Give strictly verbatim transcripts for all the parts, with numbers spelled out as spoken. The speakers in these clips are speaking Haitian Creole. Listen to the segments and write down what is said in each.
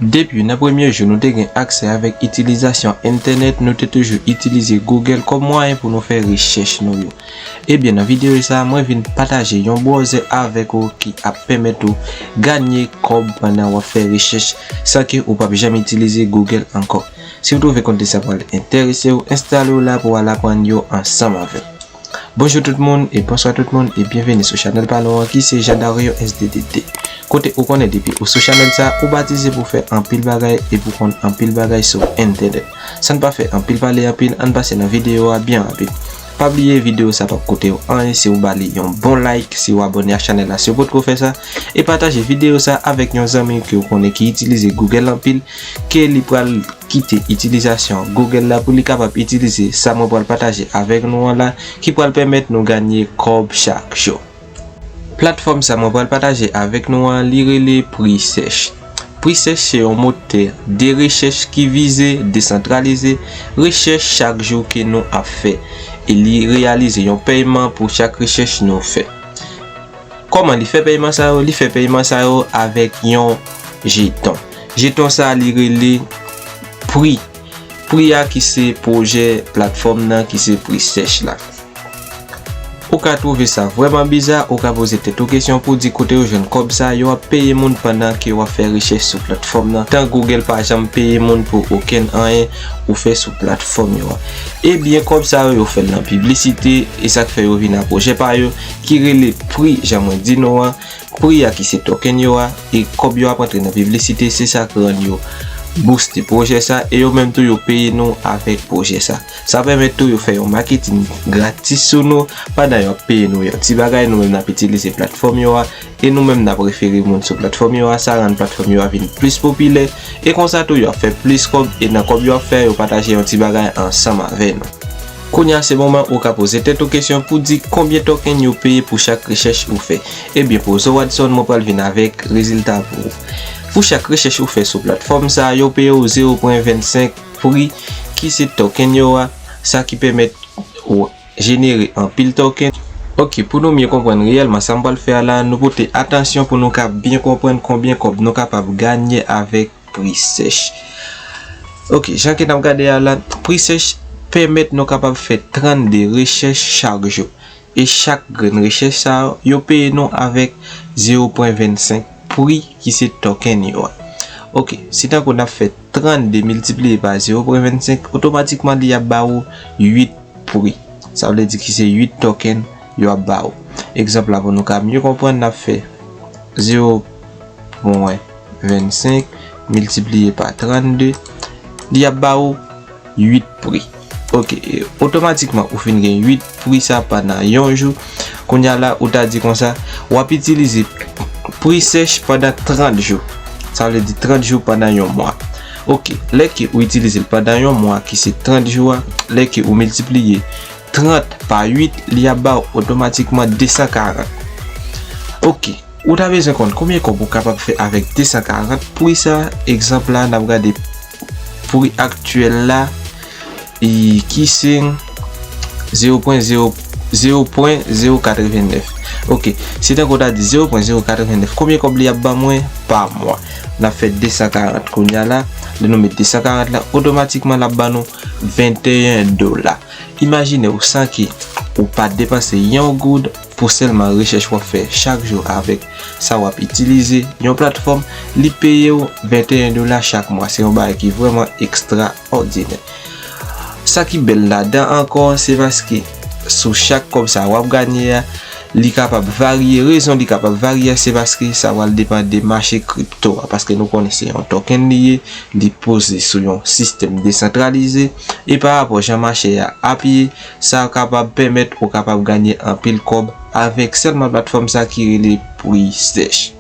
Depi nan premye jou nou te gen aksè avèk itilizasyon entènèt, nou te toujou itilize Google kòm mwayen pou nou fè rechèch nou yo. Ebyen, nan videyo sa a, mwen vin pataje yon browser avèk ou ki ap pèmèt ou ganye kòb pandan w ap fè rechèch san ke ou p ap janm itilize Google ankò. Si w twouve kontni sa pral enterese w, enstale w la pou w al aprann yo ansanm avè m. Bonjou tout moun e bonswa tout moun e byenveni sou chanèl pa nou an ki se Jean Dario S D D T. Kote ou konnen depi ou sou chanèl sa, ou batize pou fè anpil bagay e pou konn anpil bagay sou entènèt. San n pa fè anpil pale anpil, ann pase nan videyo a byen rapid. Pa bliye videyo sa p ap koute w anyen si w ba li yon bon like, si w abòne ak chanèl la si w potko fè sa, e pataje videyo sa avèk yon zanmi ke w konnen ki itilize Google anpil, ke li pral kite itilizasyon Google la pou li kapab itilize sa mwen pral pataje avèk nou an la, ki pral pèmèt nou ganye kòb chak jou. Platfòm sa mwen pral pataje avèk nou an, li rele Pri Sèch. Pri Sèch se yon motè de rechèch ki vize desantralize rechèch chak jou ke nou ap fè, e li reyalize yon pèyman pou chak rechèch nou fè. Kòman li fè pèyman sa yo? Li fè pèyman sa yo avèk yon jeton. Jeton sa li rele pri. Pri a ki se pwojè platfòm nan ki se Pri Sèch la. Ou ka twouve sa vrèman biza, ou ka poze tèt ou kesyon pou di kote yo jwenn kòb sa yo ap peye moun pandan ke w ap fè rechèch sou platfòm nan. Tan Google pa janm peye moun pou okenn anyen ou fè sou platfòm yo a. Ebyen, kòb sa yo, yo fè l nan piblisite, e sa k fè yo vin a pwojè pa yo, ki rele Pri, jan mwen di nou an, Pri a ki se token yo a, e kòb yo ap antre nan piblisite, se sa k rann yo booste pwojè sa, e yo menm tou yo peye nou avèk pwojè sa. Sa pèmèt tou yo fè yon maketin gratis sou nou, pandan yo ap peye nou yon ti bagay, nou menm n ap itilize platfòm yo a, e nou menm n ap refere moun sou platfòm yo a, sa rann platfòm yo a vin plis popilè, e konsa tou yo ap fè plis kòb, e nan kòb yo ap fè, yo pataje yon ti bagay ansanm avè nou. Kounye a se moman ou ka poze tèt ou kesyon pou di konbyen token yo peye pou chak rechèch ou fè. Ebyen, pou Zo Watson, mwen pral vin avèk rezilta pou ou. Pou chak rechèch ou fè sou platfòm sa, yo peye w zewo pwen vennsenk pri ki se token yo a, sa ki pèmèt ou jenere anpil token. Oke, pou nou mye konprann reyèlman sa m pral fè a la, nou pote atansyon pou nou ka byen konprann konbyen kòb nou kapab ganye avèk Pri Sèch. Oke, jan ke n ap gade a la, Pri Sèch pèmèt nou kapab fè trannde rechèch chak jou. E chak grenn rechèch sa yo, yo peye nou avèk zewo pwen vennsenk pri ki se token yo a. Oke, si tankou n ap fè trannde miltipliye pa zewo pwen vennsenk, otomatikman li ap ba ou uit pri. Sa vle di ki se uit token yo ap ba ou. Egzanp la, pou nou ka mye konprann, n ap fè zewo pwen vennsenk miltipliye pa trannde, li ap ba ou uit pri. Oke, e otomatikman ou fin gen uit pri sa pandan yon jou. Kounye a la, ou ta di konsa, w ap itilize Pri Sèch pandan trant jou. Sa vle di trant jou pandan yon mwa. Oke, lè ke ou itilize l pandan yon mwa, ki se trant jou a, lè ke ou miltipliye trant pa uit, li ap ba w otomatikman de san karant. Oke, ou ta bezwen konn konbyen kòb ou kapab fè avèk de san karant pri sa. Egzanp la, n ap gade pri aktyèl la, e ki se zewo pwen zewo, zewo pwen zewo katrevennèf. Oke, se tankou w ta di zewo pwen zewo katrevennèf. Konbyen kòb li ap ban mwen pa mwa? N ap fè de san karant kounye a la. Lè nou met de san karant la, otomatikman l ap ban nou venteyen dola. Imajine w san ke ou pa depanse yon goud pou sèlman rechèch w ap fè chak jou avèk sa w ap itilize yon platfòm, li peye w venteyen dola chak mwa. Se yon bagay ki vrèman ekstraòdinè. Sa ki bèl ladan ankò, se paske sou chak kòb sa w ap ganye a, li kapab varye. Rezon li kapab varye a, se paske sa pral depann de mache kripto a, paske nou konnen se yon token li ye, li poze sou yon sistèm desantralize, e pa rapò jan mache a ap ye, sa kapab pèmèt ou kapab ganye anpil kòb avèk sèlman platfòm sa ki rele Pri Sèch.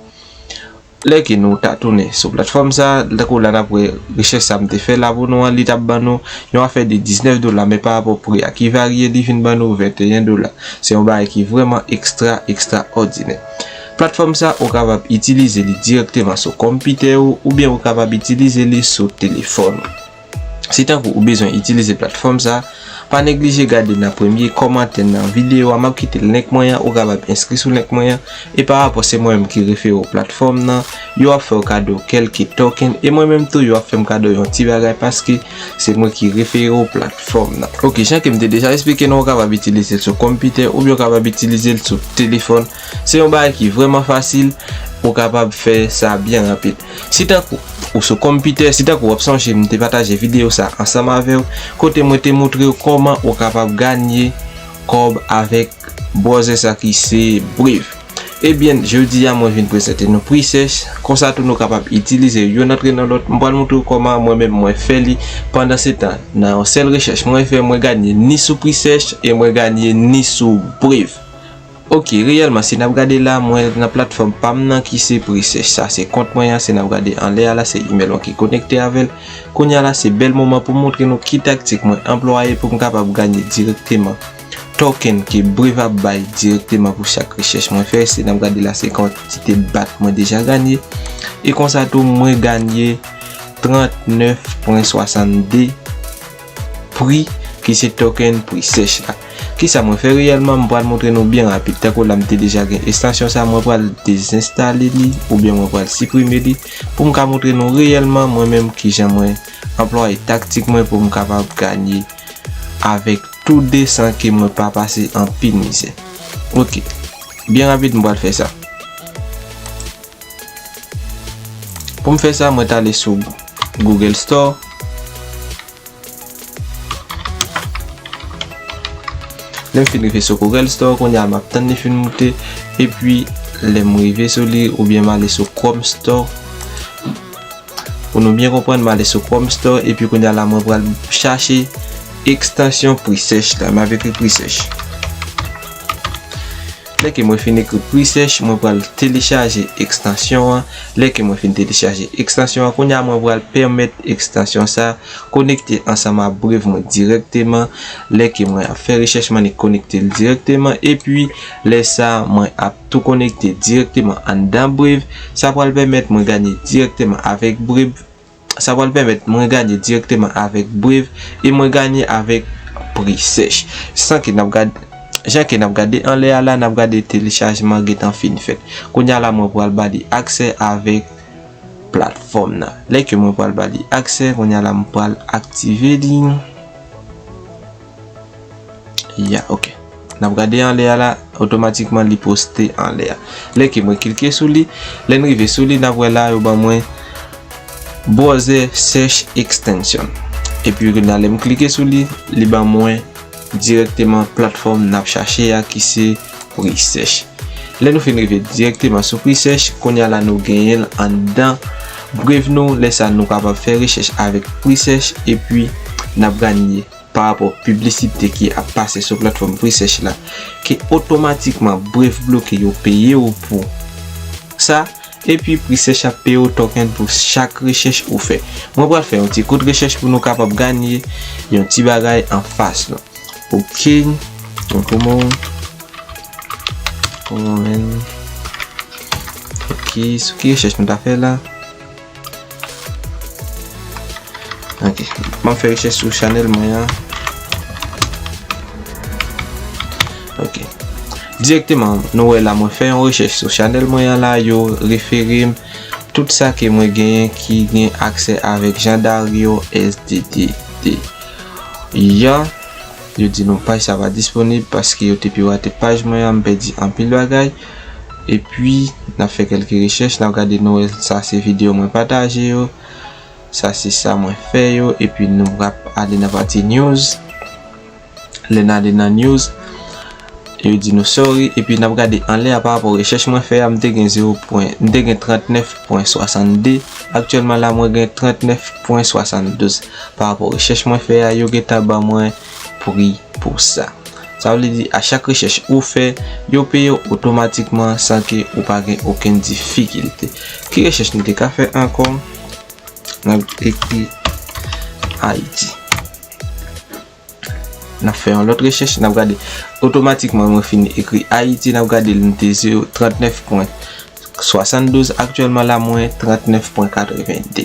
Lè ke nou ta tounen sou platfòm sa, tankou la n ap wè rechèch sa m te fè la pou nou an, li t ap ban nou yon afè de diznèf dola, men pa rapò pri a ki varye, li vin ban nou venteyen dola. Se yon bagay ki vrèman ekstra, ekstraòdinè. Platfòm sa, ou kapab itilize li dirèkteman sou konpitè ou, oubyen ou kapab itilize li sou telefòn ou. Si tankou ou bezwen itilize platfòm sa, pa neglije gade nan premye kòmantè nan videyo a, m ap kite link mwen an, ou kapab enskri sou link mwen an, e pa rapò se mwen menm ki refere w platfòm nan, yo ap fè w kado kèlke token, e mwen menm tou yo ap fè m kado yon ti bagay paske se mwen ki refere w platfòm nan. Ok, jan ke m te deja eksplike nou, ou kapab itilize l sou konpitè oubyen ou kapab itilize l sou telefòn. Se yon bagay ki vrèman fasil, ou kapab fè sa byen rapid. Si tankou ou sou konpitè, si tankou w ap sonje, m te pataje videyo sa ansanm avè w, kote mwen te montre w kòman ou kapab ganye kòb avèk browser sa ki se Brave. Ebyen, jodi a mwen vin prezante nou Presèch, konsa tou nou kapab itilize youn antre nan lòt. M pral montre w kòman mwen menm mwen fè li. Pandan se tan, nan yon sèl rechèch mwen fè, mwen ganye ni sou Presèch e mwen ganye ni sou Brave. Ok, reyèlman, si n ap gade la, mwen nan platfòm pa m nan ki se Presèch. Sa se kont mwen an, si n ap gade anlè a la, se imèl mwen ki konekte avè l. Kounye a la, se bèl moman pou m montre nou ki taktik mwen anplwaye pou m kapab ganye dirèkteman token ke Brave ap bay dirèkteman pou chak rechèch mwen fè. Si n ap gade la, se kantite bat mwen deja ganye. E konsa tou, mwen ganye trannèf pwen swasannde pri ki se token Presèch la. Kisa mwen fè reyèlman? M pral montre nou byen rapid. Tankou la, m te deja gen estansyon sa, mwen pral dezenstale li oubyen mwen pral siprime li pou m ka montre nou reyèlman mwen menm kijan mwen anplwaye taktik mwen pou m kapab ganye avèk tou de san ke mwen pa pase anpil mizè. Ok. Byen rapid, m pral fè sa. Pou m fè sa, mwen t ale sou Google Store. Lè m fin rive sou Google Store, kounye a m ap tann li fin moute. Epi, lè m rive sou li, oubyen m ale sou Chrome Store. Pou nou byen konprann, m ale sou Chrome Store, epi kounye a la, mwen pral chache ekstansyon Presèch la. M ap ekri Presèch. Lè ke mwen fin ekri Presèch, mwen pral telechaje ekstansyon an. Lè ke mwen fin telechaje ekstansyon an, kounye a mwen pral pèmèt ekstansyon sa konekte ansanm ak Brave mwen dirèkteman. Lè ke mwen ap fè rechèch mwen, li konekte l dirèkteman. Epi, lè sa, mwen ap tou konekte dirèkteman anndan Brave. Sa pral pèmèt mwen ganye dirèkteman avèk Brave. Sa pral pèmèt mwen ganye dirèkteman avèk Brave e mwen ganye avèk Presèch. San ke n ap gade, jan ke n ap gade anlè a la, n ap gade telechajman gentan fin fèt. Kounye a la, mwen pral ba li aksè avèk platfòm nan. Lè ke mwen pral ba li aksè, kounye a la, mwen pral aktive li. Ya, ok. N ap gade anlè a la, otomatikman li poste anlè a. Lè ke mwen klike sou li, lè n rive sou li, n ap wè la, yo ban mwen Browser Search Extension. Epi, kounye a, lè m klike sou li, li ban mwen dirèkteman platfòm n ap chache a ki se Presèch. Lè nou fin rive dirèkteman sou Presèch, kounye a la nou genyen l anndan Brave nou. Lè sa nou kapab fè rechèch avèk Presèch epi n ap ganye pa rapò piblisite ki ap pase sou platfòm Presèch la, ke otomatikman Brave bloke yo peye w pou sa, epi Presèch ap peye w token pou chak rechèch ou fè. Mwen pral fè yon ti kout rechèch pou nou kapab ganye yon ti bagay anfas nou. Ok. Yon koman. Koman menm. Ok, sou ki rechèch nou ta fè la? Ok. M ap fè rechèch sou chanèl mwen an. Ok. Dirèkteman, nou wè la, mwen fè yon rechèch sou chanèl mwen an la, yo refere m tout sa ke mwen genyen ki gen aksè avèk Jean Dario S D D. Ya, yo di nou paj sa pa disponib paske yo te pirate paj mwen an, m pèdi anpil bagay. Epi, n ap fè kèlke rechèch, n ap gade nou wè sa se videyo mwen pataje yo. Sa se sa mwen fè yo, epi nou ap ale nan pati news. Lè n ale nan news, yo di nou sorry, epi n ap gade anlè a pa rapò rechèch mwen fè a, m te gen zewo pwen, m te gen trannèf pwen swasanndde, aktyèlman la mwen gen trannèf pwen swasanndouz pa rapò rechèch mwen fè a, yo gentan ban mwen pri pou sa. Sa vle di, a chak rechèch ou fè, yo peye w otomatikman san ke ou pa gen okenn difikilte. Ki rechèch nou te ka fè ankò? N ap ekri Ayiti. N ap fè yon lòt rechèch, n ap gade. Otomatikman, mwen fin ekri Ayiti, n ap gade l, m te zewo, trannèf pwen swasanndouz, aktyèlman la, mwen trannèf pwen katrevende.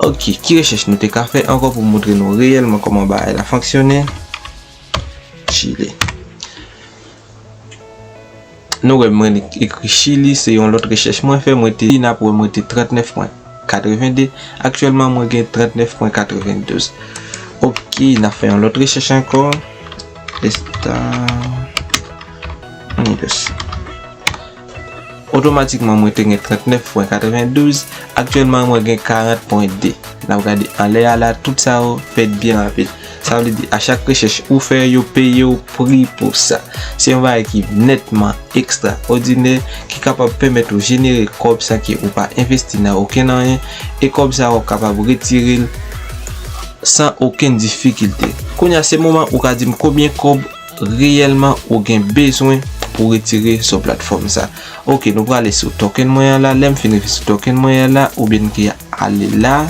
Ok, ki rechèch nou te ka fè ankò pou montre nou reyèlman kòman bagay la fonksyone? Chile. Nou wè mwen ekri Chili, se yon lòt rechèch mwen fè, mwen te, n ap wè mwen te trannèf pwen katrevende, aktyèlman mwen gen trannèf pwen katrevendouz. Ok, n ap fè yon lòt rechèch ankò. Estados Unidos. Otomatikman mwen te gen trannèf pwen katrevendouz, aktyèlman mwen gen karant pwen de. N ap gade anlè a la, tout sa yo fèt byen rapid. Sa vle di, a chak rechèch ou fè, yo peye w pri pou sa. Se yon bagay ki nètman ekstraòdinè, ki kapab pèmèt ou jenere kòb san ke ou pa envesti nan okenn anyen, e kòb sa w ap kapab retire l san okenn difikilte. Kounye a, se moman ou ka di m konbyen kòb reyèlman ou gen bezwen pou retire sou platfòm sa. Ok, nou prale sou token mwen an la. Lè m fin rive sou token mwen an la, oubyen n ki ale la,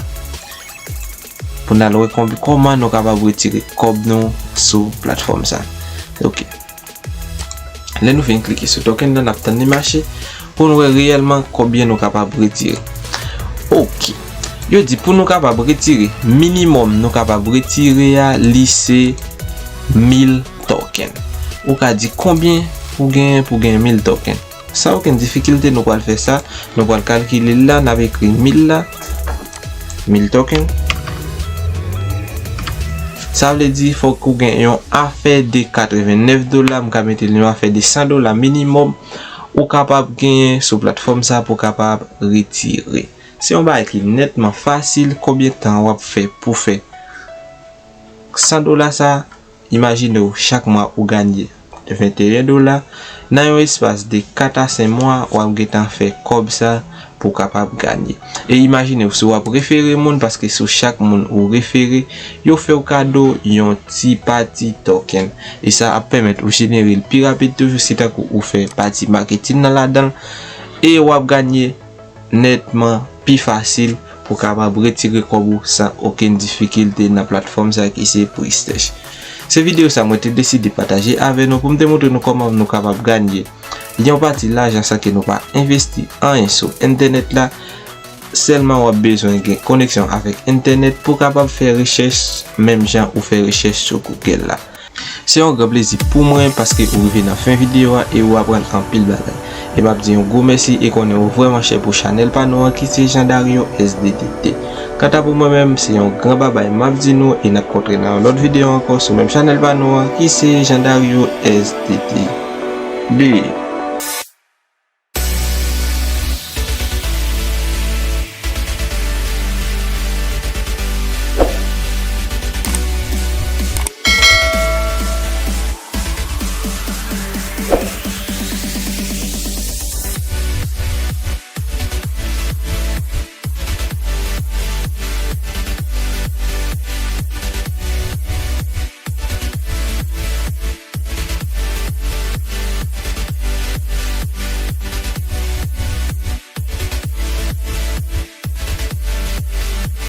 pou n al wè konb-, kòman nou kapab retire kòb nou sou platfòm sa. Ok. Lè nou fin klike sou token nan, n ap tann li mache pou n wè reyèlman konbyen nou kapab retire. Ok. Yo di pou nou kapab retire, minimòm nou kapab retire a, li se mil token. Ou ka di konbyen ou genyen pou genyen mil token. San okenn difikilte, nou pral fè sa. Nou pral kalkile l la, n ap ekri mil la. Mil token. Sa vle di, fòk ou gen yon afè de katrevennèf dola, m ka mete l yon afè de san dola minimòm, ou kapab genyen sou platfòm sa pou kapab retire. Se yon bagay ki nètman fasil. Konbyen tan w ap fè pou fè san dola sa? Imajine w, chak mwa ou ganye venteyen dola. Nan yon espas de kat a senk mwa, w ap gentan fè kòb sa pou w kapab ganye. E imajine w, si w ap refere moun, paske sou chak moun ou refere, yo fè w kado yon ti pati token. E sa ap pèmèt ou jenere l pi rapid toujou, se tankou ou fè pati maketin nan ladan l. E w ap ganye nètman pi fasil pou kapab retire kòb ou san okenn difikilte nan platfòm sa ki se Pristash. Se videyo sa mwen te deside pataje avè nou pou m te montre nou kòman nou kapab ganye yon pati lajan san ke nou pa envesti anyen sou entènèt la. Sèlman w ap bezwen gen koneksyon avèk entènèt pou kapab fè rechèch menm jan ou fè rechèch sou Google la. Se yon gran plezi pou mwen paske ou rive nan fen videyo a e ou aprann anpil bagay. E m ap di yon gwo mèsi e konnen ou vrèman chè pou chanèl pa nou an ki se Jean Dario S D D T. Kanta pou mwen menm, se yon gran babay m ap di nou e n ap kontre nan yon lòt videyo ankò sou menm chanèl pa nou an ki se Jean Dario S D D T.